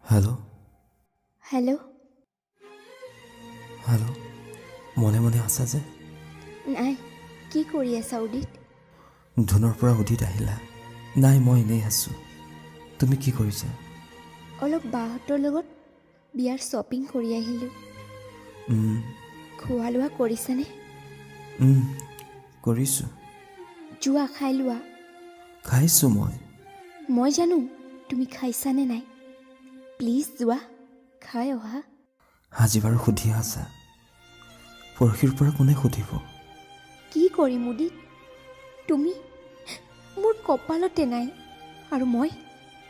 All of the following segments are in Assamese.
হেল্ল'। হেল্ল'। হেল্ল', মনে মনে আছা যে? নাই, কি কৰি আছা উদিত? ধুনৰ পৰা উদিত আহিলা? নাই, মই এনেই আছোঁ। তুমি কি কৰিছা? অলপ বাহঁতৰ লগত বিয়াৰ শ্বপিং কৰি আহিলোঁ। খোৱা লোৱা কৰিছানে? কৰিছোঁ। যোৱা, খাই লোৱা। খাইছোঁ মই। মই জানো তুমি খাইছানে নাই। প্লিজ যোৱা, খাই অহা। আজি বাৰু সুধি আছা, পৰহিৰ পৰা কোনে সুধিব? কি কৰিম উদিত, তুমি মোৰ কপালতে নাই আৰু মই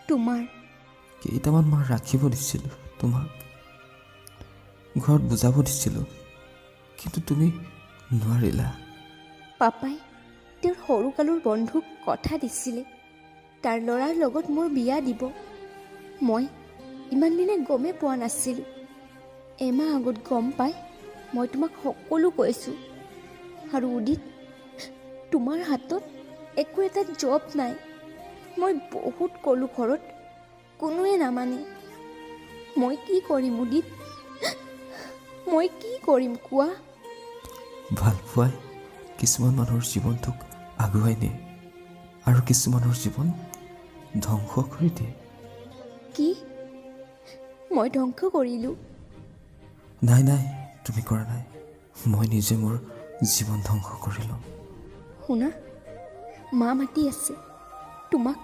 তোমাৰ। কেইটামান মাহ ৰাখিব দিছিলোঁ তোমাক, ঘৰত বুজাব দিছিলোঁ, কিন্তু তুমি নোৱাৰিলা। পাপাই তেওঁৰ সৰুকালৰ বন্ধুক কথা দিছিলে, তাৰ ল'ৰাৰ লগত মোৰ বিয়া দিব। মই ইমান দিনে গমেই পোৱা নাছিলোঁ। এমাহ আগত গম পাই মই তোমাক সকলো কৈছোঁ। আৰু উদিত, তোমাৰ হাতত একো এটা জব নাই। মই বহুত ক'লোঁ ঘৰত, কোনোৱে নামানে। মই কি কৰিম উদিত, মই কি কৰিম কোৱা? ভাল পোৱাই কিছুমান মানুহৰ জীৱনটোক আগুৱাই নিয়ে আৰু কিছুমানৰ জীৱন ধ্বংস কৰি দিয়ে। কি, মই ধ্বংস কৰিলোঁ? নাই নাই, তুমি কৰা নাই। মই নিজে মোৰ জীৱন ধ্বংস কৰিলোঁ। শুনা, মা মাতি আছে তোমাক।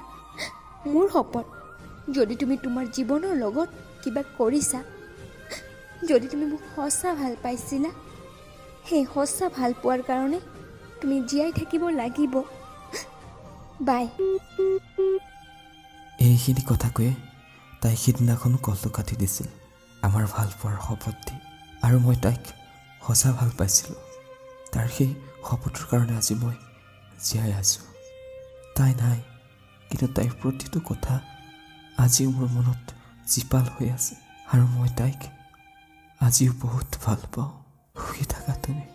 মোৰ শপত, যদি তুমি তোমাৰ জীৱনৰ লগত কিবা কৰিছা, যদি তুমি মোক সঁচা ভাল পাইছিলা, সেই সঁচা ভাল পোৱাৰ কাৰণে তুমি জীয়াই থাকিব লাগিব। বাই। এইখিনি কথা কৈয়ে তাই সিদিনাখন কলটো কাটি দিছিল, আমাৰ ভাল পোৱাৰ শপত দি। আৰু মই তাইক সঁচা ভাল পাইছিলোঁ। তাৰ সেই শপতৰ কাৰণে আজি মই জীয়াই আছোঁ। তাই নাই, কিন্তু তাইৰ প্ৰতিটো কথা আজিও মোৰ মনত জীপাল হৈ আছে আৰু মই তাইক আজিও বহুত ভাল পাওঁ। সুখী থাকা তুমি।